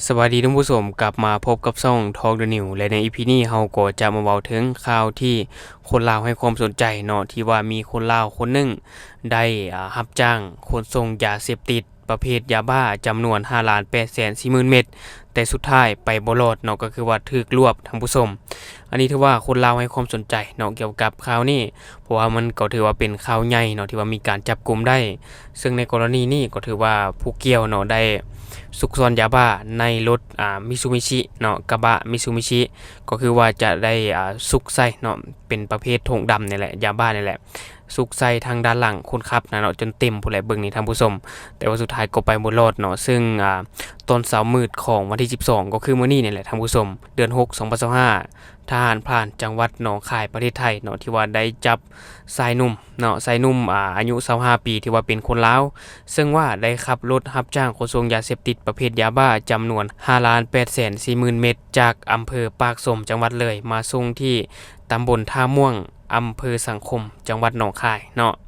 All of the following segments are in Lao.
ສະບາຍດີທ່ານຜູ້ຊົມ, ກັບມາພົບກັບຊ່ອງ Talk the News ແລະ ໃນ ອີ ພີ ນີ້ເຮົາກໍຈະມາເວົ້າເຖິງຂ່າວທີ່ຄົນລາວໃຫ້ຄວາມສົນໃຈເນາະ, ທີ່ວ່າມີຄົນລາວຄົນໜຶ່ງໄດ້ ອາ ຮັບຈ້າງຂົນສົ່ງຢາເສບຕິດປະເພດຢາບ້າຈຳນວນຫ້າລ້ານແປດແສນສີ່ໝື່ນເມັດ, ແຕ່ສຸດທ້າຍໄປບໍ່ລອດເນາະ, ກໍຄືວ່າຖືກລວບທ່ານຜູ້ຊົມ. ອັນນີ້ຖືວ່າຄົນລາວໃຫ້ຄວາມສົນໃຈເນາະ ກ່ຽວກັບຂ່າວນີ້, ເພາະວ່າມັນກໍຖືວ່າເປັນຂ່າວໃຫຍ່ເນາະ ທີ່ວ່າມີການຈັບກຸມໄດ້. ເຊິ່ງໃນກໍລະນີນີ້ກໍຖືວ່າຜູ້ກ່ຽວເນາະ ໄດ້ຊຸກຊ້ອນຢາບ້າໃນລົດ ອາ ມິຊູບິຊິເນາະ, ກະບະມິຊູບິຊິ, ກໍຄືວ່າຈະໄດ້ ອາ ຊຸກໃສ່ເນາະ ເປັນປະເພດຖົງດຳນີ້ແຫຼະ, ຢາບ້ານີ້ແຫຼະ, ຊຸກໃສ່ທາງດ້ານຫຼັງຄົນຂັບນະເນາະ ຈົນເຕັມພຸ້ນແຫຼະ, ເບິ່ງນີ້ທ່ານຜູ້ຊົມ. ແຕ່ວ່າສຸດທ້າຍກໍໄປບໍ່ລອດເນາະ, ເຊິ່ງ ອາ ຕອນເຊົ້າມືດຂອງວັນທີສິບສອງ ກໍຄືມື້ນີ້ນີ້ແຫຼະທ່ານຜູ້ຊົມ, ເດືອນຫົກ ສອງພັນຊາວຫ້າ ທະຫານພານຈັງຫວັດໜອງຄາຍ ປະເທດໄທເນາະ ທີ່ວ່າໄດ້ຈັບຊາຍໜຸ່ມເນາະ, ຊາຍໜຸ່ມ ອາ ອາຍຸຊາວຫ້າປີ ທີ່ວ່າເປັນຄົນລາວ, ເຊິ່ງວ່າໄດ້ຂັບລົດຮັບຈ້າງຂົນສົ່ງຢາເສບຕິດປະເພດຢາບ້າຈຳນວນຫ້າລ້ານແປດແສນສີ່ໝື່ນເມັດ ຈາກອຳເພີປາກຊົມ ຈັງຫວັດເລີຍ ມາສົ່ງທີ່ຕຳບົນທ່າມ່ວງ ອຳເພີສັງຄົມ ຈັງຫວັດໜອງຄາຍເນາະ.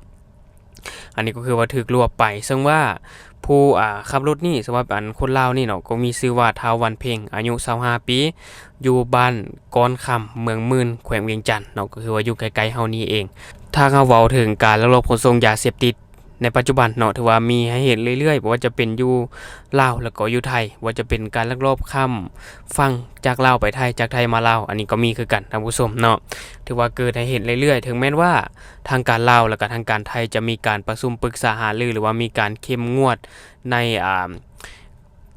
ອັນນີ້ກໍຄືວ່າຖືກລວບໄປ, ເຊິ່ງວ່າຜູ້ ອາ ຂັບລົດນີ້ ສຳລັບອັນຄົນລາວນີ້ເນາະ ກໍມີຊື່ວ່າທ້າວວັນເພັງ ອາຍຸຊາວຫ້າປີ ຢູ່ບ້ານກ້ອນຄຳ ເມືອງໝື່ນ ແຂວງວຽງຈັນເນາະ, ກໍຄືວ່າຢູ່ໃກ້ໆເຮົານີ້ເອງ. ຖ້າເຮົາເວົ້າເຖິງການລັກລອບຂົນສົ່ງຢາເສບຕິດໃນປັດຈຸບັນເນາະ ຖືວ່າມີໃຫ້ເຫັນເລື້ອຍໆ, ບໍ່ວ່າຈະເປັນຢູ່ລາວ ແລ້ວກໍຢູ່ໄທ, ບໍ່ວ່າຈະເປັນການລັກລອບຂ້າມຝັ່ງຈາກລາວໄປໄທ, ຈາກໄທມາລາວ, ອັນນີ້ກໍມີຄືກັນທ່ານຜູ້ຊົມເນາະ, ຖືວ່າເກີດໃຫ້ເຫັນເລື້ອຍໆ. ເຖິງແມ່ນວ່າທາງການລາວ ແລ້ວກໍທາງການໄທຈະມີການປະຊຸມປຶກສາຫາລື ຫຼືວ່າມີການເຂັ້ມງວດໃນ ອາ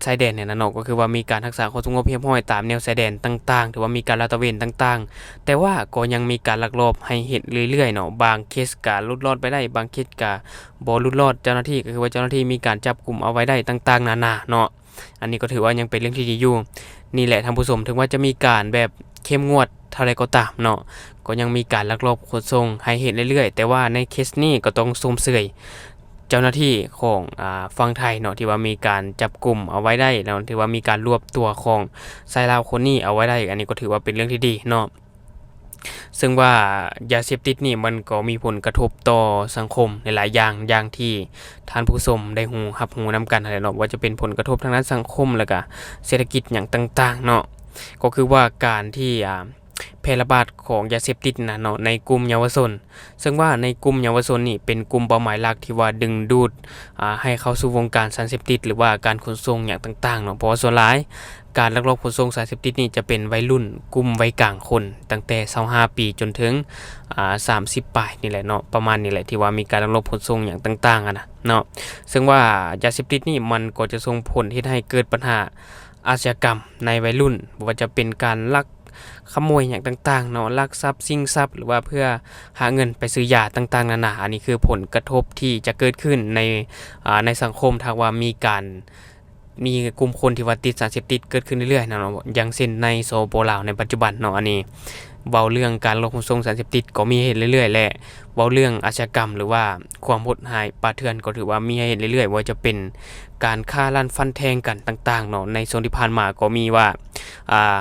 ຊາຍແດນນີ້ນະເນາະ, ກໍຄືວ່າມີການຮັກສາຄວາມສະຫງົບຮຽບຮ້ອຍຕາມແນວຊາຍແດນຕ່າງໆ, ຖືວ່າມີການລາດຕະເວນຕ່າງໆ, ແຕ່ວ່າກໍຍັງມີການລັກລອບໃຫ້ເຫັນເລື້ອຍໆເນາະ. ບາງເຄສກໍຫຼຸດລອດໄປໄດ້, ບາງເຄສກໍບໍ່ຫຼຸດລອດ. ເຈົ້າໜ້າທີ່ ກໍຄືວ່າເຈົ້າໜ້າທີ່ມີການຈັບກຸມເອົາໄວ້ໄດ້ຕ່າງໆນານາເນາະ. ອັນນີ້ກໍຖືວ່າຍັງເປັນເລື່ອງທີ່ດີຢູ່. ນີ້ແຫຼະທ່ານຜູ້ຊົມ, ເຖິງວ່າຈະມີການແບບເຂັ້ມງວດເທົ່າໃດກໍຕາມເນາະ, ກໍຍັງມີການລັກລອບຂົນສົ່ງໃຫ້ເຫັນເລື້ອຍໆ, ແຕ່ວ່າໃນເຄສນີ້ກໍຕ້ອງຊົມເຊີຍເຈົ້າໜ້າທີ່ຂອງ ອາ ຝັ່ງໄທເນາະ ທີ່ວ່າມີການຈັບກຸມເອົາໄວ້ໄດ້ເນາະ, ທີ່ວ່າມີການລວບຕົວຂອງຊາຍລາວຄົນນີ້ເອົາໄວ້ໄດ້, ອັນນີ້ກໍຖືວ່າເປັນເລື່ອງທີ່ດີເນາະ. ເຊິ່ງວ່າຢາເສບຕິດນີ້ມັນກໍມີຜົນກະທົບຕໍ່ສັງຄົມຫຼາຍໆຢ່າງ, ຢ່າງທີ່ທ່ານຜູ້ຊົມໄດ້ຮູ້ ຮັບຮູ້ນຳກັນຫັ້ນແຫຼະເນາະ, ວ່າຈະເປັນຜົນກະທົບທາງດ້ານສັງຄົມ ແລ້ວກະເສດຖະກິດຫຍັງຕ່າງໆເນາະ, ກໍຄືວ່າການທີ່ ອາ ແຜ່ລະບາດຂອງຢາເສບຕິດນະເນາະ ໃນກຸ່ມເຍົາວະຊົນ, ເຊິ່ງວ່າໃນກຸ່ມເຍົາວະຊົນນີ້ເປັນກຸ່ມເປົ້າໝາຍຫຼັກທີ່ວ່າດຶງດູດ ອາ ໃຫ້ເຂົ້າສູ່ວົງການສານເສບຕິດ ຫຼືວ່າການຂົນສົ່ງຫຍັງຕ່າງໆເນາະ, ເພາະວ່າສ່ວນຫຼາຍການລັກລອບຂົນສົ່ງສານເສບຕິດນີ້ຈະເປັນໄວລຸ້ນກຸ່ມໄວກາງຄົນ ຕັ້ງແຕ່ຊາວຫ້າປີຈົນເຖິງ ອາ ສາມສິບປາຍນີ້ແຫຼະເນາະ, ປະມານນີ້ແຫຼະ ທີ່ວ່າມີການລັກລອບຂົນສົ່ງຫຍັງຕ່າງໆຫັ້ນນະເນາະ. ເຊິ່ງວ່າຢາເສບຕິດນີ້ມັນກໍຈະສົ່ງຜົນເຮັດໃຫ້ເກີດບັນຫາອາຊະຍາກຳໃນໄວລຸ້ນ, ບໍ່ວ່າຈະເປັນການລັກ ຂະໂມຍຫຍັງຕ່າງໆເນາະ, ລັກຊັບ, ຊິງຊັບ ຫຼືວ່າເພື່ອຫາເງິນໄປຊື້ຢາຕ່າງໆນານາ. ອັນນີ້ຄືຜົນກະທົບທີ່ຈະເກີດຂຶ້ນໃນ ອາ ໃນສັງຄົມ ຖ້າວ່າມີການ ມີກຸ່ມຄົນທີ່ວ່າຕິດສານເສບຕິດເກີດຂຶ້ນເລື້ອຍໆນະເນາະ, ຢ່າງເຊັ່ນໃນ ສປປ ລາວ ໃນປັດຈຸບັນເນາະ. ອັນນີ້ເວົ້າເລື່ອງການລັກຂນສົ່ງສານເສບຕິດກໍມີໃຫ້ເຫັນເລື້ອຍໆ ແລະ ເວົ້າເລື່ອງອາຊະຍາກຳ ຫຼືວ່າຄວາມໂຫດຮ້າຍປ່າເຖື່ອນ ກໍຖືວ່າມີໃຫ້ເຫັນເລື້ອຍໆ, ບໍ່ວ່າຈະເປັນການຂ້າລ້ານຟັນແທງກັນຕ່າງໆເນາະ. ໃນຊ່ວງທີ່ຜ່ານມາກໍມີວ່າ ອາ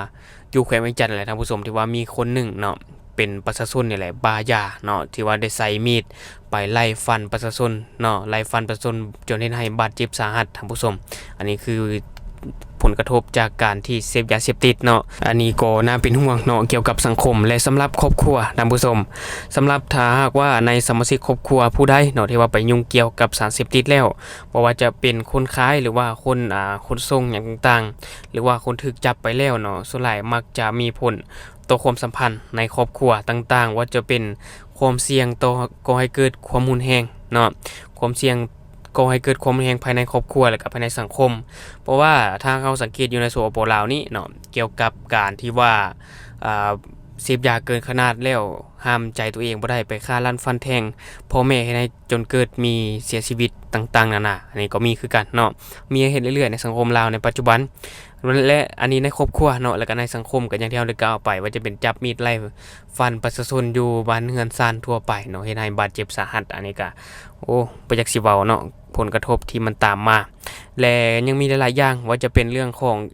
ຢູ່ແຂວງວຽງຈັນແຫຼະທ່ານຜູ້ຊົມ, ທີ່ວ່າມີຄົນໜຶ່ງເນາະ ເປັນປະຊາຊົນນີ້ແຫຼະ ບ້າຢາເນາະ, ທີ່ວ່າໄດ້ໃຊ້ມີດໄປໄລ່ຟັນປະຊາຊົນເນາະ, ໄລ່ຟັນປະຊາຊົນຈົນເຮັດໃຫ້ບາດເຈັບສາຫັດທ່ານຜູ້ຊົມ. ອັນນີ້ຄືຜົນກະທົບຈາກການທີ່ເສບຢາເສບຕິດເນາະ. ອັນນີ້ກໍໜ້າເປັນຫ່ວງເນາະ ກ່ຽວກັບສັງຄົມ ແລະ ສຳລັບຄອບຄົວທ່ານຜູ້ຊົມ. ສຳລັບຖ້າຫາກວ່າໃນສະມາຊິກຄອບຄົວຜູ້ໃດເນາະ ທີ່ວ່າໄປຫຍຸ້ງກ່ຽວກັບສານເສບຕິດແລ້ວ, ບໍ່ວ່າຈະເປັນຄົນຂາຍ ຫຼືວ່າຄົນ ອາ ຂົນສົ່ງຫຍັງຕ່າງໆ ຫຼືວ່າຄົນຖືກຈັບໄປແລ້ວເນາະ, ສ່ວນຫຼາຍມັກຈະມີຜົນຕໍ່ຄວາມສຳພັນໃນຄອບຄົວຕ່າງໆ, ວ່າຈະເປັນຄວາມສ່ຽງຕໍ່ກໍ່ໃຫ້ເກີດຄວາມຮຸນແຮງເນາະ, ຄວາມສ່ຽງກໍ່ໃຫ້ເກີດຄວາມຮຸນແຮງພາຍໃນຄອບຄົວ ແລະ ກະພາຍໃນສັງຄົມ. ເພາະວ່າຖ້າເຮົາສັງເກດຢູ່ໃນ ສປປ ລາວ ນີ້ເນາະ, ກ່ຽວກັບການທີ່ວ່າ ອາ ເສບຢາເກີນຂະໜາດແລ້ວ ຫ້າມໃຈຕົວເອງບໍ່ໄດ້ ໄປຂ້າລ້ານຟັນແທງພໍ່ແມ່ ເຮັດໃຫ້ຈົນເກີດມີເສຍຊີວິດຕ່າງໆນານາ, ອັນນີ້ກໍມີຄືກັນເນາະ, ມີໃຫ້ເຫັນເລື້ອຍໆໃນສັງຄົມລາວໃນປັດຈຸບັນ. ແລະ ອັນນີ້ໃນຄອບຄົວເນາະ ແລ້ວກໍໃນສັງຄົມ ກໍຢ່າງທີ່ເຮົາໄດ້ກ່າວໄປ ວ່າຈະເປັນຈັບມີດໄລ່ຟັນປະຊາຊົນຢູ່ບ້ານເຮືອນຊານທົ່ວໄປເນາະ, ເຮັດໃຫ້ບາດເຈັບສາຫັດ. ອັນນີ້ກໍ ໂອ້ ບໍ່ຢາກຊິເວົ້າເນາະ ຜົນກະທົບທີ່ມັນຕາມມາ. ແລະ ຍັງມີຫຼາຍໆຢ່າງ ວ່າຈະເປັນເລື່ອງຂອງ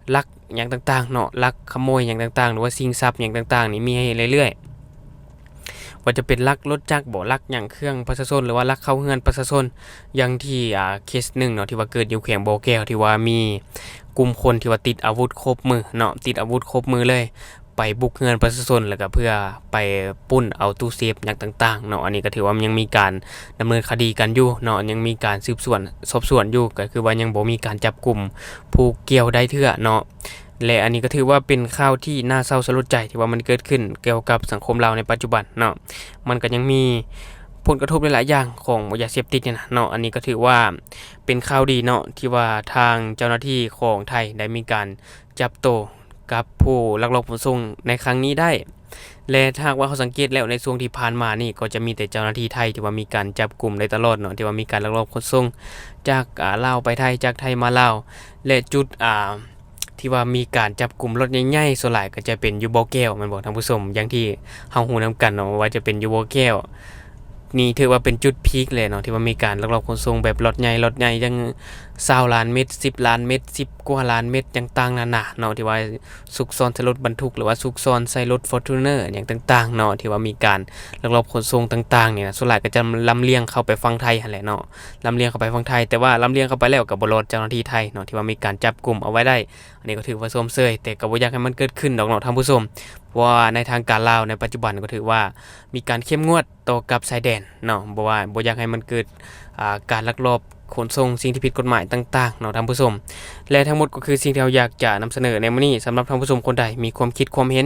ລັກຫຍັງຕ່າງໆເນາະ, ລັກຂະໂມຍຫຍັງຕ່າງໆ ຫຼືວ່າຊິງຊັບຫຍັງຕ່າງໆນີ້ ມີໃຫ້ເຫັນເລື້ອຍໆ, ວ່າຈະເປັນລັກລົດຈັກບໍ ລັກຫຍັງເຄື່ອງປະຊາຊົນ ຫຼືວ່າລັກເຂົ້າເຮືອນປະຊາຊົນ, ຢ່າງທີ່ ອາ ເຄສໜຶ່ງເນາະ ທີ່ວ່າເກີດຢູ່ແຂວງບໍ່ແກ້ວ ທີ່ວ່າມີ ກຸ່ມຄົນທີ່ວ່າຕິດອາວຸດຄົບມືເນາະ ຕິດອາວຸດຄົບມືເລີຍ ໄປບຸກເຮືອນປະຊາຊົນ ແລ້ວກໍເພື່ອໄປປຸ້ນເອົາຕູ້ເຊຟຫຍັງຕ່າງໆເນາະ. ອັນນີ້ກໍຖືວ່າມັນຍັງມີການດຳເນີນຄະດີກັນຢູ່ເນາະ ຍັງມີການສືບສວນສອບສວນຢູ່ ກໍຄືວ່າຍັງບໍ່ມີການຈັບກຸມຜູ້ກ່ຽວໄດ້ເທື່ອເນາະ. ແລະ ອັນນີ້ກໍຖືວ່າເປັນຂ່າວທີ່ໜ້າເສົ້າສະຫຼົດໃຈ ທີ່ວ່າມັນເກີດຂຶ້ນກ່ຽວກັບສັງຄົມລາວໃນປັດຈຸບັນເນາະ. ມັນກໍຍັງມີຜົນກະທົບຫຼາຍໆຢ່າງຂອງຢາເສບຕິດນີ້ນະເນາະ. ອັນນີ້ກໍຖືວ່າເປັນຂ່າວດີເນາະ ທີ່ວ່າທາງເຈົ້າໜ້າທີ່ຂອງໄທໄດ້ມີການຈັບໂຕກັບຜູ້ລັກລອບຂົນສົ່ງໃນຄັ້ງນີ້ໄດ້. ແລະ ຖ້າຫາກວ່າເຮົາສັງເກດແລ້ວ ໃນຊ່ວງທີ່ຜ່ານມານີ້ ກໍຈະມີແຕ່ເຈົ້າໜ້າທີ່ໄທທີ່ວ່າມີການຈັບກຸມໄດ້ຕະຫຼອດເນາະ ທີ່ວ່າມີການລັກລອບຂົນສົ່ງຈາກ ອາ ລາວໄປໄທ ຈາກໄທມາລາວ ແລະ ຈຸດ ອາ ທີ່ວ່າມີການຈັບກຸມລັອດໃຫຍ່ໆ ສ່ວນຫຼາຍກໍຈະເປັນຢູ່ບໍ່ແກ້ວ ແມ່ນບໍ່ທ່ານຜູ້ຊົມ? ຢ່າງທີ່ເຮົາຮູ້ນຳກັນເນາະ ວ່າຈະເປັນຢູ່ບໍ່ແກ້ວ ນີ້ຖືວ່າເປັນຈຸດພີກເລີຍເນາະ ທີ່ວ່າມີການລັກລອບຂົນສົ່ງແບບລັອດໃຫຍ່ ລັອດໃຫຍ່ ຈັ່ງຊາວລ້ານເມັດ ສິບລ້ານເມັດ ສິບກວ່າລ້ານເມັດ ຕ່າງໆນານາເນາະ ທີ່ວ່າຊຸກຊ້ອນໃສ່ລົດບັນທຸກ ຫຼືວ່າຊຸກຊ້ອນໃສ່ລົດຟໍຈູນເນີຫຍັງຕ່າງໆເນາະ ທີ່ວ່າມີການລັກລອບຂົນສົ່ງຕ່າງໆນີ້ນະ. ສ່ວນຫຼາຍກໍຈະລຳລຽງເຂົ້າໄປຝັ່ງໄທຫັ້ນແຫຼະເນາະ ລຳລຽງເຂົ້າໄປຝັ່ງໄທ ແຕ່ວ່າລຳລຽງເຂົ້າໄປແລ້ວກໍບໍ່ລອດເຈົ້າໜ້າທີ່ໄທເນາະ ທີ່ວ່າມີການຈັບກຸມເອົາໄວ້ໄດ້. ອັນນີ້ກໍຖືວ່າຊົມເຊີຍ ແຕ່ກໍບໍ່ຢາກໃຫ້ມັນເກີດຂຶ້ນດອກເນາະທ່ານຜູ້ຊົມ ເພາະວ່າໃນທາງການລາວໃນປັດຈຸບັນກໍຖືວ່າມີການເຂັ້ມງວດຕໍ່ກັບຊາຍແດນເນາະ ບໍ່ວ່າ ບໍ່ຢາກໃຫ້ມັນເກີດ ອາ ການລັກລອບຂົນສົ່ງສິ່ງທີ່ຜິດກົດໝາຍຕ່າງໆເນາະທ່ານຜູ້ຊົມ. ແລະ ທັງໝົດກໍຄືສິ່ງທີ່ເຮົາຢາກຈະນຳສະເໜີໃນມື້ນີ້. ສຳລັບທ່ານຜູ້ຊົມຄົນໃດມີຄວາມຄິດຄວາມເຫັນ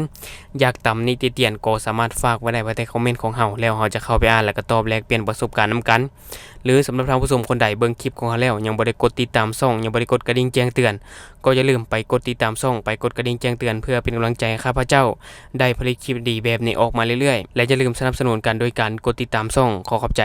ຢາກຕຳໜິຕິຕຽນ ກໍສາມາດຝາກໄວ້ໄດ້ໄວ້ໃຕ້ຄອມເມັນຂອງເຮົາ ແລ້ວເຮົາຈະເຂົ້າໄປອ່ານ ແລ້ວກໍຕອບແລກປ່ຽນປະສົບການນຳກັນ. ຫຼື ສຳລັບທ່ານຜູ້ຊົມຄົນໃດເບິ່ງຄລິບຂອງເຮົາແລ້ວ ຍັງບໍ່ໄດ້ກົດຕິດຕາມຊ່ອງ ຍັງບໍ່ໄດ້ກົດກະດິ່ງແຈ້ງເຕືອນ ກໍຢ່າລືມໄປກົດຕິດຕາມຊ່ອງ ໄປກົດກະດິ່ງແຈ້ງເຕືອນ ເພື່ອເປັນກຳລັງໃຈໃຫ້ຂ້າພະເຈົ້າໄດ້ຜະລິດຄລິບດີໆແບບນີ້ອອກມາເລື້ອຍໆ ແລະ ຢ່າລືມສະໜັບສະໜູນກັນໂດຍການກົດຕິດຕາມຊ່ອງ. ຂໍຂອບໃຈ.